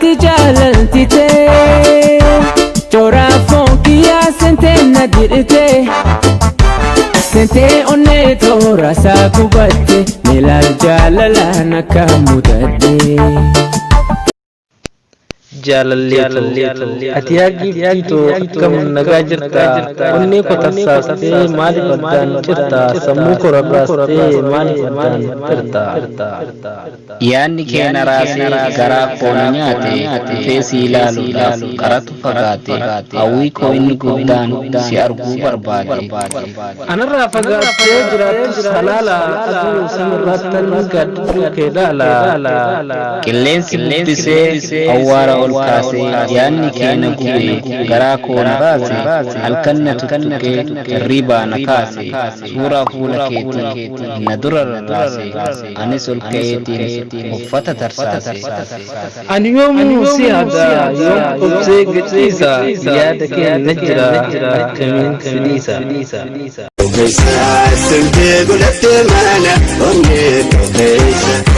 Jaarti jaalalti tee Coora foon kiyyaa seentee na dirte Seentee onnee toora isaa gubatte Milaal jaalalaan akka mudadhe. Jaalallee too ati yaa giiftii too akkam nagaa jirta onnee koo tarsaastee maaliif addaan cirta sammuu koo rarraastee maaliif addaan tirta. Yaadni kee na raasee garaa koo na nyaate dhufee si ilaaluudhaaf karatu fagaate hawwii koo inni guddaan si arguu barbaade. Anarraa fagaattee jiraattus halaala aduu samirraattan gaaddidduu kee laala. Qilleensi bubbisee awwaara ol kaasee yaadni kee na gubee garaa koo na raase halkan na tuttuqee hirribaa na kaase suuraa fuula keetii na dura rarraase anis ol ka'eetiin uffata tarsaase. Ani yoomuu si yaada yoom obsee gadhiisa yaada kee na jira akkamiin si dhiisa. Ogeessa sirbii godhattee mana onnee ogeessa.